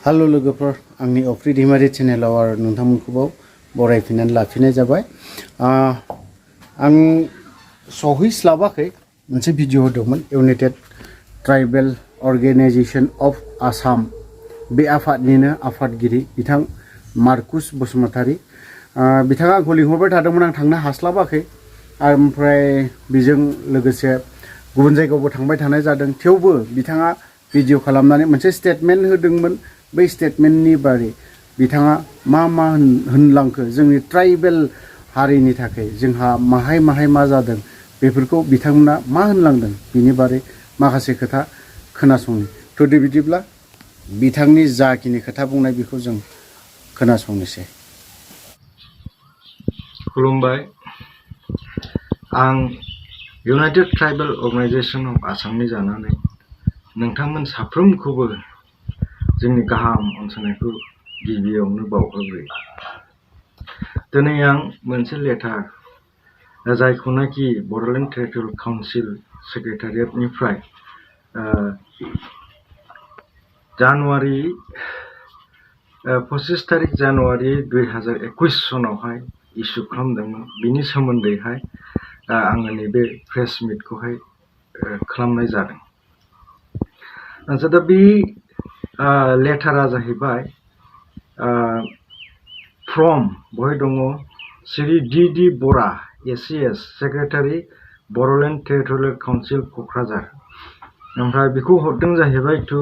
Hello लोगोफोर आंनि अफ्रि दैमारि चेनेलाव आरो नोंथांमोनखौ बरायफिननानै लाफिननाय जाबाय। आं सहैस्लाबाखै मोनसे भिडिअ होदोंमोन United tribal organisation of Assam बे आफादनिनो आफादगिरि बिथां मार्कुस बसुमतारी बिथाङा आंखौ लिंहरबाय थादोंमोन आं थांनो हास्लाबाखै ओमफ्राय बेजों लोगोसे गुबुन जायगायावबो थांबाय थानाय जादों थेवबो बिथाङा भिडिअ खालामनानै मोनसे स्टेटमेन्ट होदोंमोन। बै स्टेटमेन्टनि बारै बिथाङा मा होनलांखो जोंनि ट्राइबेल हारिनि थाखाय जोंहा माहाय मा जादों बेफोरखौ बिथांमोना मा होनलांदों बिनि बारै माखासे खोथा खोनासंनि थ'दे बिदिब्ला बिथांनि जाखिनि खोथा बुंनाय बेखौ जों खोनासंनोसै। खुलुमबाय। आं इउनाइटेड ट्राइबेल अर्गेनाइजेशन अफ आसामनि जानानै नोंथांमोन साफ्रोमखौबो जोंनि गाहाम अनसायनायखौ गिबियावनो बावहरग्रोयो। दिनै आं मोनसे लेटार जायखौनाखि बड'लेण्ड टेरिटरियेल काउन्सिल सेक्रेटारियेटनिफ्राय जानुवारि 25 तारिख जानुवारि 2021 सनावहाय इस्यु खालामदोंमोन बिनि सोमोन्दैहाय आङो नैबे प्रेस मिटखौहाय खालामनाय जादों। दा बे लेटारा जाहैबाय फ्रम बहाय दङ Shri D Bora ACS secretary Bodoland territorial council Kokrajhar. ओमफ्राय बेखौ हरदों जाहैबाय टु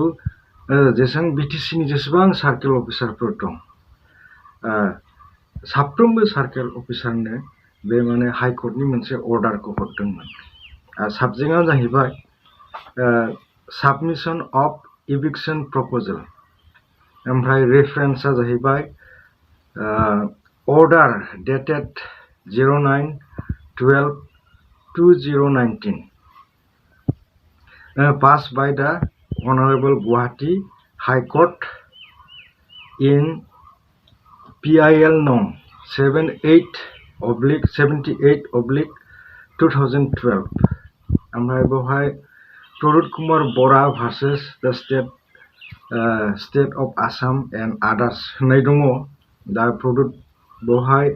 जेसेबां बिटिसिनि जेसेबां सार्केल अफिसारफोर दं साफ्रोमबो सार्केल अफिसारनो बे माने हाइकर्टनि मोनसे अर्डारखौ हरदोंमोन। साबजेक्टआ जाहैबाय साबमिसन अफ इभिक्सन प्रप'जेल। ओमफ्राय रेफारेन्सआ जाहैबाय order dated 09/12/2019 passed by the Honorable Guwahati High Court in PIL Nong 78/2012 ओमफ्राय बेवहाय प्रदुत कुमार बरा भार्सेस द स्टेट अफ आसाम एन्ड आदार्स होननाय दङ। दा प्रदुत बेवहाय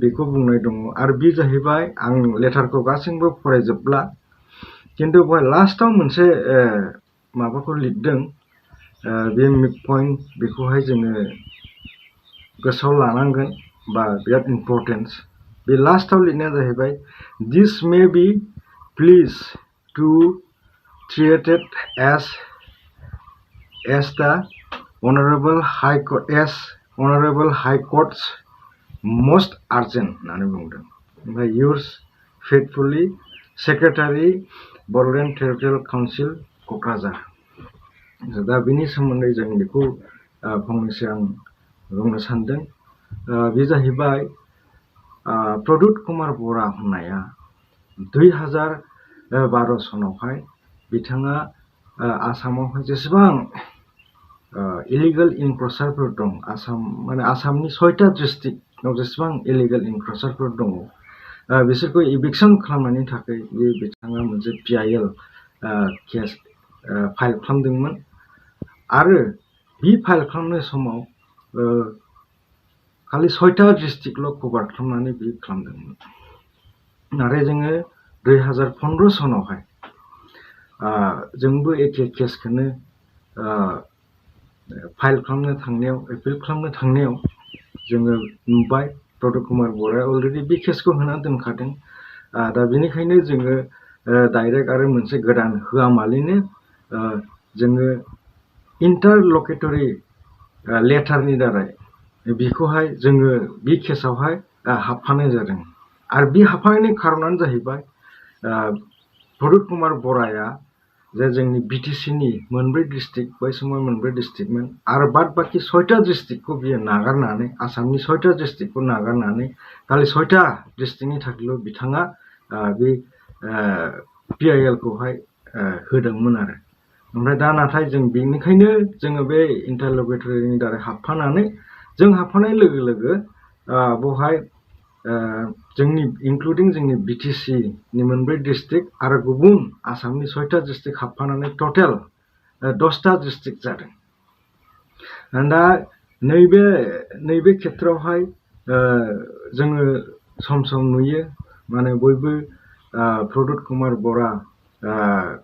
बेखौ बुंनाय दङ आरो बे जाहैबाय आं लेटारखौ गासैबो फरायजोबला खिन्थु बेवहाय लास्टाव मोनसे माबाखौ लिरदों बे पइन्ट बेखौहाय जोङो गोसोआव लानांगोन बा बिराद इम्पर्टेन्स। बे लास्टाव लिरनाया जाहैबाय this may be please to treated as the Honorable High Court's most urgent होननानै बुंदों। ओमफ्राय yours faithfully Secretary Bodoland territorial council Kokrajhar. दा बेनि सोमोन्दै जों बेखौ फंनैसो आं बुंनो सानदों। बे जाहैबाय प्रदुत कुमार बरा होननाया 2012 सनावहाय बिथाङा आसामावहाय जेसेबां इलिगेल इनक्रचारफोर दं आसाम माने आसामनि 6टा डिस्ट्रिक्टआव जेसेबां इलिगेल इनक्रचारफोर दङ बिसोरखौ इभिक्सन खालामनायनि थाखाय बिथाङा मोनसे PIL केस फाइल खालामदोंमोन आरो बे फाइल खालामनाय समाव खालि 6टा डिस्ट्रिक्टल' कभार खालामनानै बे खालामदोंमोन। नाथाय जोङो 2015 सनावहाय जोंबो एखे केसखौनो फाइल खालामनो थांनायाव एपिल खालामनो थांनायाव जोङो नुबाय प्रदुत कुमार बराया अलरेडि बे केसखौ होना दोनखादों। दा बेनिखायनो जोङो डाइरेक्ट आरो मोनसे गोदान होआमालिनो जोङो इन्टारलकेटरि लेटारनि दारै बेखौहाय जोङो बे केसावहाय हाबफानाय जादों। आरो बे हाबफानायनि खारनानो जाहैबाय प्रदुत कुमार बराया जे जोंनि बिटिसिनि मोनब्रै डिस्ट्रिक्ट बै समाव मोनब्रै डिस्ट्रिक्टमोन आरो बाद बाखि 6टा डिस्ट्रिक्टखौ बियो नागारनानै आसामनि 6टा डिस्ट्रिक्टखौ नागारनानै खालि 6टा डिस्ट्रिक्टनि थाखायल' बिथाङा बे PIL खौहाय होदोंमोन आरो। ओमफ्राय दा नाथाय जों बेनिखायनो जोङो बे इन्टारलकेटरिनि दारै हाबफानानै जों हाबफानाय लोगो लोगो बेवहाय जोंनि इनक्लुडिं जोंनि बिटिसिनि मोनब्रै डिस्ट्रिक्ट आरो गुबुन आसामनि 6टा डिस्ट्रिक्ट हाबफानानै टटेल 10टा डिस्ट्रिक्ट जादों। दा नैबे खेथ्रआवहाय जोङो सम सम नुयो माने बयबो प्रदुत कुमार बरा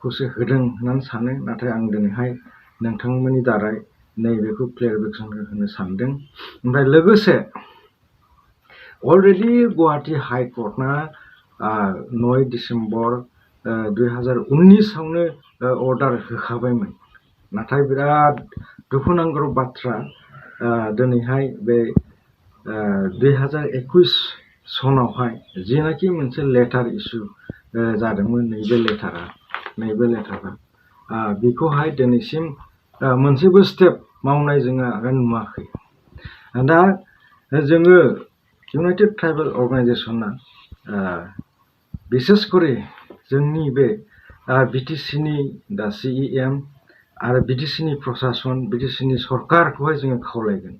खौसो होदों होननानै सानो नाथाय आं दिनैहाय नोंथांमोननि दारै नैबेखौ क्लियारिफिकेसन होनो सानदों ओमफ्राय लोगोसे अलरेडि गुवाहाटी हाइ कर्टआ 9 डिसेम्बर 2019आवनो अर्डार होखाबायमोन नाथाय बिराद दुखुनांथाव बाथ्रा दिनैहाय बे 2021 सनावहाय जिनाखि मोनसे लेटार इसु जादोंमोन नैबे लेटारा बेखौहाय दिनैसिम मोनसेबो स्टेप मावनाय जोङो आगान नुवाखै दा जोङो इउनाइटेड ट्राइबेल अर्गानाइजेसना बिसेस करे जोंनि बे बिटिसिनि दा CEM आरो बिटिसिनि प्रसासन बिटिसिनि सरकारखौहाय जोङो खावलायगोन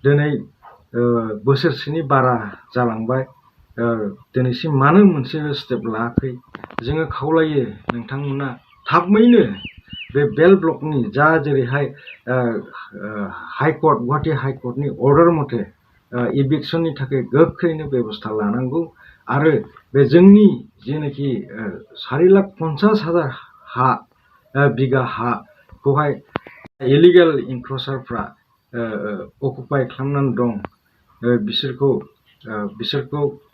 दिनै बोसोरसेनि बारा जालांबाय दिनैसिम मानो मोनसे स्टेप लायाखै जोङो खावलायो नोंथांमोना थाबैनो बे बेल ब्लकनि जा जेरैहाय हाइकर्ट गुवाहाटी हाइकर्टनि अर्डार मथे इभिक्सननि थाखाय गोख्रैनो बेबस्था लानांगौ आरो बे जोंनि जेनाखि 4,50,000 हा बिगा हाखौहाय इलिगेल इनक्रचारफ्रा अकुपाय खालामनानै दं बिसोरखौ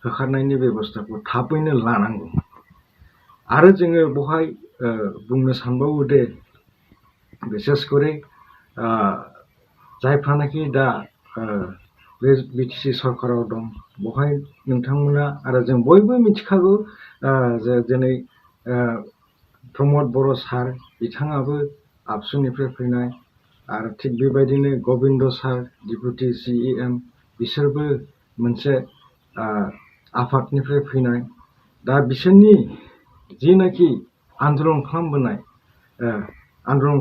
होखारनायनि बेबस्थाखौ थाबैनो लानांगौ आरो जोङो बेवहाय बुंनो सानबावो दे बिसेस करे जायफ्रानाखि दा बे बिटिसि सरकाराव दं बेवहाय नोंथांमोना आरो जों बयबो मिथिखागौ जे दिनै प्रमद बर' सार बिथाङाबो आबसुनिफ्राय फैनाय आरो थिग बेबायदिनो गबिन्द सार डिपुटि CEM बिसोरबो मोनसे आफादनिफ्राय फैनाय दा बिसोरनि जिनाखि आन्दलन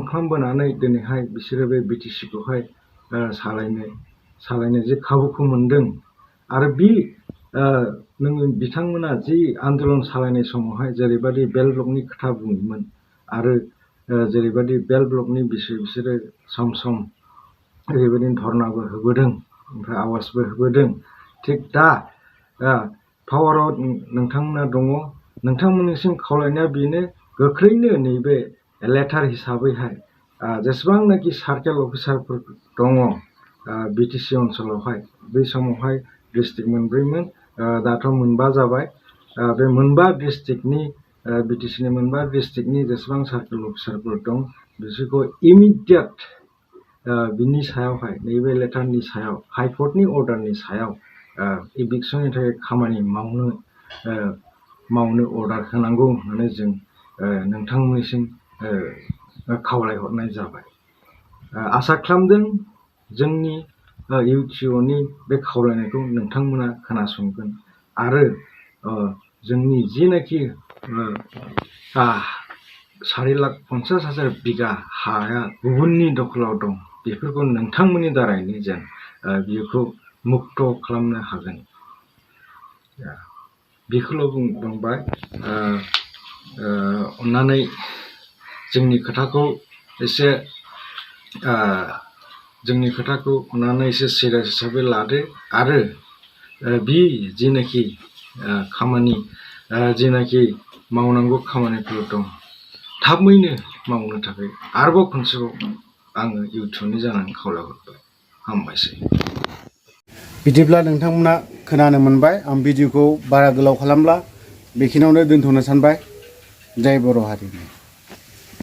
खालामबोनानै दिनैहाय बिसोरो बे बिटिसिखौहाय सालायनो जे खाबुखौ मोनदों आरो बिथांमोना जि आन्दलन सालायनाय समावहाय जेरैबायदि बेल ब्लकनि खोथा बुङोमोन आरो जेरैबायदि बेल ब्लकनि बिसोरो सम सम ओरैबायदि धर्नाबो होबोदों ओमफ्राय आवाजबो होबोदों थिग दा पावाराव नोंथांमोना दङ नोंथांमोननिसिम खावलायनाया बेनो गोख्रैनो नैबे लेटार हिसाबैहाय जेसेबांनाखि सार्केल अफिसारफोर दङ बिटिसि ओनसोलावहाय बै समावहाय डिस्ट्रिक्ट मोनब्रैमोन दाथ' मोनबा जाबाय बे मोनबा डिस्ट्रिक्टनि बिटिसिनि मोनबा डिस्ट्रिक्टनि जेसेबां सार्केल अफिसारफोर दं बिसोरखौ इमिडियेट बिनि सायावहाय नैबे लेटारनि सायाव हाइकर्टनि अर्डारनि सायाव इभिक्सननि थाखाय खामानि मावनो अर्डार होनांगौ होननानै जों नोंथांमोननिसिम खावलायहरनाय जाबाय आसा खालामदों जोंनि u.t.o.a नि बे खावलायनायखौ नोंथांमोना खोनासंगोन आरो जोंनि जिनाखि 4,50,000 बिगा हाया गुबुननि दखलाव दं बेफोरखौ नोंथांमोननि दारैनो जेन बेखौ मुक्त खालामनो हागोन बेखौल' बुंबाय अन्नानै जोंनि खोथाखौ अन्नानै एसे सिरियास हिसाबै लादो आरो बि जिनाखि जिनाखि मावनांगौ खामानिफोर दं थाबैनो मावनो थाखाय आरोबाव खनसेबाव आङो u.t.o.a नि जानानै खावलायहरबाय हामबायसै बिदिब्ला नोंथांमोना खोनानो मोनबाय आं भिडिअखौ बारा गोलाव खालामला बेखिनियावनो दोनथ'नो सानबाय जय बर' हारिनि